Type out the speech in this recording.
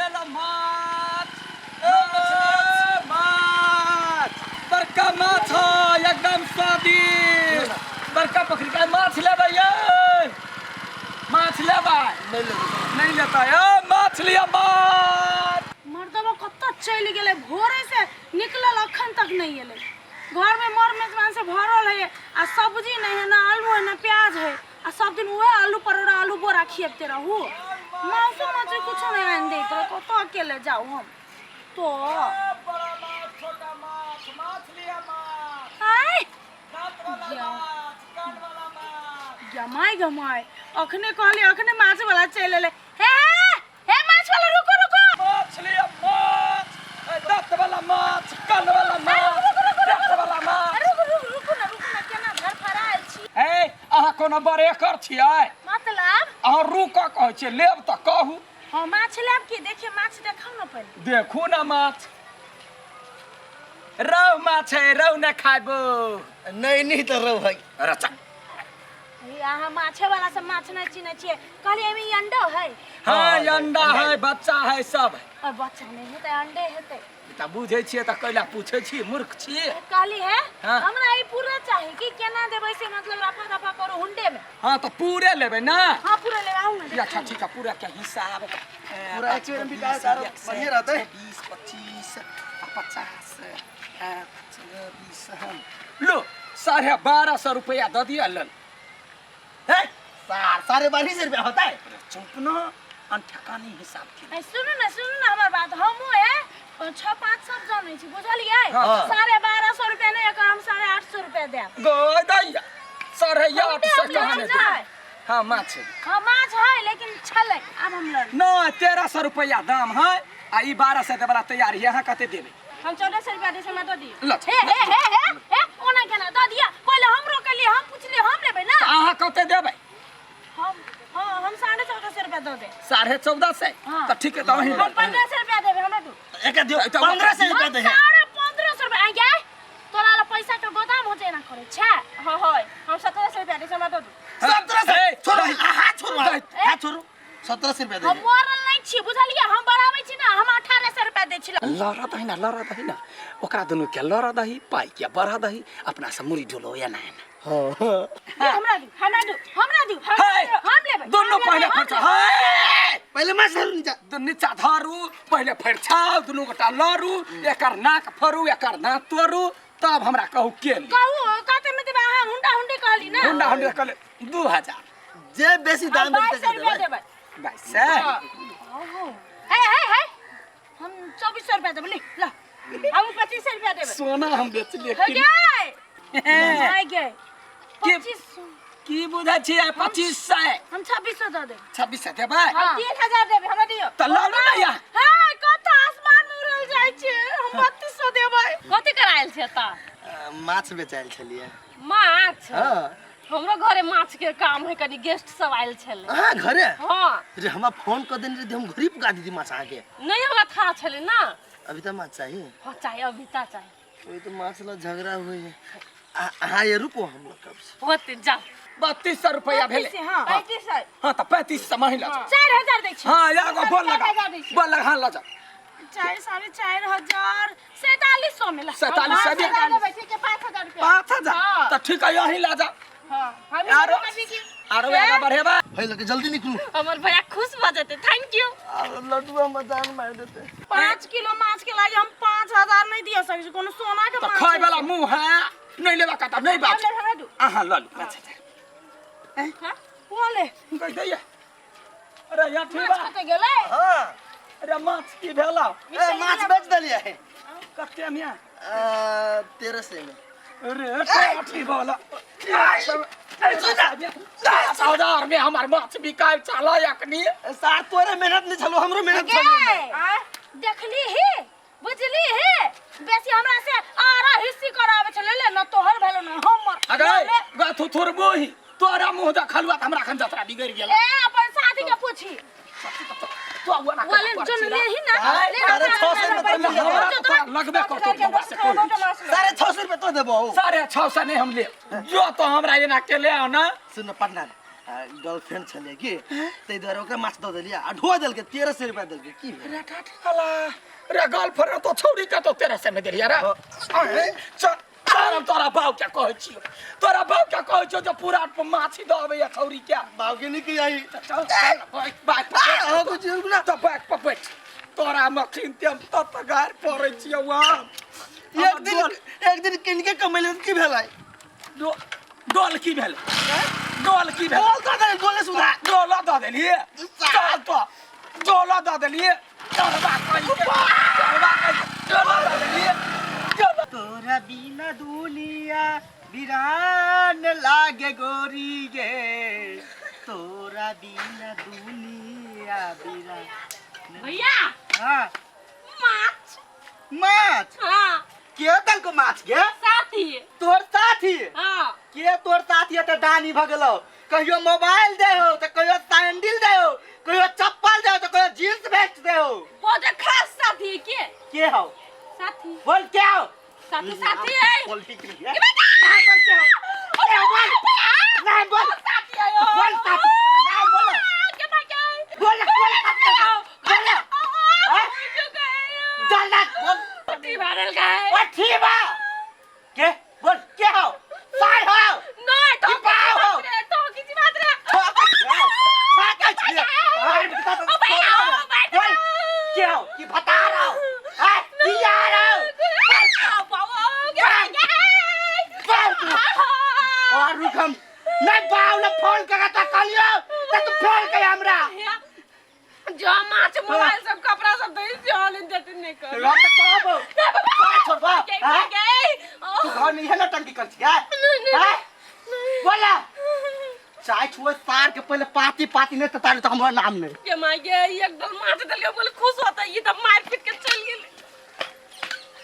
ले माछ, ए माछ, बड़का माछ है, एकदम स्वादिष्ट। बड़का पोखरी के माछ लेबै ये, माछ लेबै? नहीं लेबै। नहीं लेता? ए माछ लिया माछ। मर्दबा कतऽ चलि गेलै? भोरे से निकलल, अखन तक नहि एलै। घरमे मर मेजबान से भरल है आ सब्जी नहि है, ना आलू है ना प्याज है। आ सब दिन उहे आलू परोड़ा आलू बोरा खियबते रहू। मांसो मछली कुछो नहीं आनि दैत रहे। कतऽ अकेले जाउ हम तो? बड़ा माछ, छोटा माछ, माछ लिया माछ। आय दांत वाला माछ, कान वाला माछ। गमाय गमाय, अखने कहली, अखने माछ वाला चलि एलै। हे हे, माछ वाला, रुको रुको। माछ लिया माछ, ए, दांत वाला माछ, कान वाला माछ, दांत वाला माछ। रुकू रुकू, रुकू ना, रुकू ना। केना धड़फड़ायल छी? ए, अहाँ कोनो बड़ेकर छियै? मतलब? अहाँ रुकऽ कहै छियै, लेब तऽ कहू। हाँ, माछ लेब की? देखिए, माछ देखाउ ना पहिले। देखू ना माछ, रहु माछ है, रहु ने खाबो? नहीं नहीं, तो रहो भाई। अरे चल। हे, अहाँ माछे वाला सब माछ नहीं चिन्है छियै। कहलियै एहिमे ई अंडो है? हाँ, अंडा है, बच्चा है, सब है। और बच्चा नहीं हेतै, अंडे हेतै। तऽ बुझै छियै तऽ कैला पूछै छी? मूर्ख छी। कहली है। हाँ। हमरा ई पूरा चाही कि केना देबै से, मतलब रफा दफा करू हुंडे में। हाँ, तऽ पूरे लेबै ना? हाँ, पूरा लेबै, आउ ना। अच्छा ठीक है, पूरा के हिसाब? पूरा एक बेर में बिका सारो बढ़िया रहतै। 20, 25 आ 50, 20। लो, 1250 रुपया दऽ दिअ, लल। है 1250 रुपया होता है? चुप न, अनठकानी हिसाब के। ऐ, सुनू ना, सुनू ना हमर बात। हमहूँ है छओ पाँच सब जानै छी, बुझलियै? हाँ। 1250 रुपया नहि, एकर हम 850 रुपया देब। गो दैया, 850 कहाँ माछ नहि? है। हाँ, माछ है। हाँ, माछ है, लेकिन छलै, आब हम लड़ नहि, 1300 रुपया दाम है आ ई 1200 देबला तैयार है। अहाँ कते देबै? हम 1400 रुपया दै, हमरा दऽ दियौ। ल। हे हे हे हे हे, ओना केना दऽ दिअ? पहिले हमरो केलियै, हम पुछलियै, हम लेबै ना। तऽ अहाँ कते देबै? हम, हाँ, हम 1450 रुपया दऽ देब। 1450? हाँ। तऽ ठीक है, तऽ अहीं हम 1500 रुपया देबै, हमरा दू। एक दियो, 1500 रुपया दे है। 1550 रुपया आ गया। तोरा ला पैसा के गोदाम हो जाए ना करे छै। हाँ हाँ, हम 1700 रुपया दै, हमरा दऽ दू। 1700? ए, छोड़ो। दही। हाथ छोड़ो, दही। हाथ छोड़ो। 1700 रुपया दे। हम मरल नहीं छी, बुझलियै? हम बढ़ाबै छी ना। हम 1800 रुपया दै छी। लड़ दही ना, लड़ दही ना ओकरा दुनू के, लड़ दही, पाइ के बढ़ दही, अपना से मुड़ी डोलो एना एना। हमरा दू, हमरा दू, हमरा दू, हम हे, हम लेबै। दुनू हम लेबै, पहिले हम फरछा लेबै। हे। पहले माछ धरू नीचा। नीचा धरू, पहिले फरछाउ, दुनू गोटा लड़ू, एकर नाक फरू, एकर दाँत तोड़ू, तब हमरा कहू के ली। कहू कते में देबै अहाँ? हुंडा हुंडी कहली ना। हुंडा हुंडी कहले 2000। जे बेसी दाम हम 2200 रुपया देबै। 2200? हे हे हे, हम 2400 रुपया देबै, ली ल। हम 2500 रुपया देबै। सोना हम बेचलिए। हो गए, हो गए। 2500। की बुझै छियै 2500? हम 2600 दऽ देब। 2600 देबै? हम 3000 देबै, हमरा दियौ। तऽ लड़ू ना या। हे, कत आसमान में उड़ल जाइ छै। हम 3200 देबै। कथी करायल छै एतऽ? माछ बेचायल छलियै। माछ? हाँ। हमरो घरे माछ के काम है, कनी गेस्ट सब आयल छलै। अहाँ घरे? हाँ। रे, हमरा फोन कर देने रही, हम घरे पुगा दीदी माछ अहाँके। नहीं, हमरा था छलै ना। अभी तऽ माछ चाहिए? हाँ, चाहिए, अभी ता चाहिए। वही तो माछ ला झगड़ा हुई है। अहाँ ये रुको, हम लोग कब से होते जा। 3200 रुपया भेलै। हाँ। 3500। हाँ, तऽ 3500 महिला। 4000 दै छी। हाँ, एगो बोल लगा। 4000 दै छी। बोल लगा, हाँ, लऽ जाओ। चारि, 4500, 4700 में ला। 4700 दे। 5000 देबै, ठीक है, 5000 रुपया। 5000? हाँ। तऽ ठीक है, यहीं लऽ जाओ। हाँ, हम आरो आरो आगा बढ़ेबा। है लगे, जल्दी निकलू। हमर भैया खुश भऽ जेतै। Thank you. लड्डुआ मजान मार देते। 5 किलो माछ के लागी हम 5000 नहीं दिया सकै छी। कोनो सोना के तऽ माछ खाय वाला मुँह है, नहीं लेबा का तऽ नहीं बात। हमरा दू। अहाँ लऽ लू 5000। बोले। कहि दैया, अरे यहाँ ठीक माछ बा। कतऽ गेलै? हाँ। अरे, माछ की भेला? ए, माछ बेच देलियै। कते में? 1300 में। अरे अथी वाला 10,000 में हमार माछ बिकाय चला अखनी। साथ तोरे मेहनत नहीं छलो, हमरो मेहनत छलो। गे, देखली ही, बुझली ही, बेसी हमरा से आरा हिस्सी करावे छले। ले न तोहर भेलो न हमर। अगे गा थुथुर बोही, तोरा मुंह देखलुआ त हमरा अखन जतरा बिगड़ गेल। ए, अपन साथी के पूछी। तो हुआ ना। वाले जन ले ही ना। आय, ले ना। 650 में तो मिल हमरा तो तोरा लगबे करतो बौआ से कोई। 650 रुपये तो देबो। 650 नहीं हम ले जो, तो हमरा एना के ले आओ ना। सुन पटना, गर्लफ्रेंड छलै की, ताहि दुआरे ओकरा माछ दऽ देलियै आ ढो देलकै, 1300 रुपया देलकै। की भेल? रे टाटला रे, गर्लफ्रेंड तो छौड़ी के तो 1300 में देलियै रे। अरे, चल चल, हम तोरा बाप के कहै छियौ, तोरा बाप के कहै छियौ जे पूरा माछी दऽ अबैया छौड़ी के। बाप के नहीं कही। चल चल, बैठ बैठ। अहाँ कुछ रुक ना। तऽ बैग पर बैठ, तोरा मखिन ते हम तत गारि पड़ै छियौ हम। एक दिन एक दिन किन के कमेले की भेलै? डोल की भेल? डोल की भेल? गोल दऽ देली, गोले सुधा। डोल दऽ देलियै? चल, तो डोल दऽ देलियै। चलबा कहि के, चलबा कहि के, डोल दऽ देलियै। चल। तोरा बिना दुनिया बिरान लागे गोरी गे, तोरा बिना दुनिया बिरान। भैया। हाँ। माछ। माछ? हाँ। के देलको माछ गे? साथी। तोर साथी? हाँ। के तोर साथी है? तऽ दानी भऽ गेलौ, कहियो मोबाइल दे हो तऽ कहियो सैंडल दे हो, कहियो चप्पल दे हो तऽ कहियो जींस वेस्ट दे हो। बहुत खास साथी है के। के हो? साथी। बोल, के हो? साथी, साथी है। बोल, ठीक नहीं है। नाम बोल, के हो? के हो? बोल, नाम बोल। साथी है यो। बोल साथी, नाम बोल। के भाई के? बोल, बोल साथी, बोल। हाँ? चल ना, बोल। पट्टी भरल का है। ओ ठीक बा, के बोल, के हो? साई हो? नहीं तो की पाव हो? तो किसी बात रे। ठोकै छियै, अरे बेटा, तो ओ भैया, ओ बैठ। बोल, के हो? की बता रहा हो? हैं, की यार हो? बोल तू। और रुक, हम नहीं बावला फोन करा ता कहलियो त तू फोन कर हमरा। जो माछ, मोबाइल सब, कपड़ा सब दे से देते नहीं कर। हम त कहबो का छोड़बा? के हैं? के? तू घर में इहे नौटंकी कर छियै? नहीं। हैं, बोला। चाय छुए सार के पहले पाती पाती नहीं तो तारे तो हमारा नाम नहीं। के माय गे, एक दल माछ देलके, बोले खुश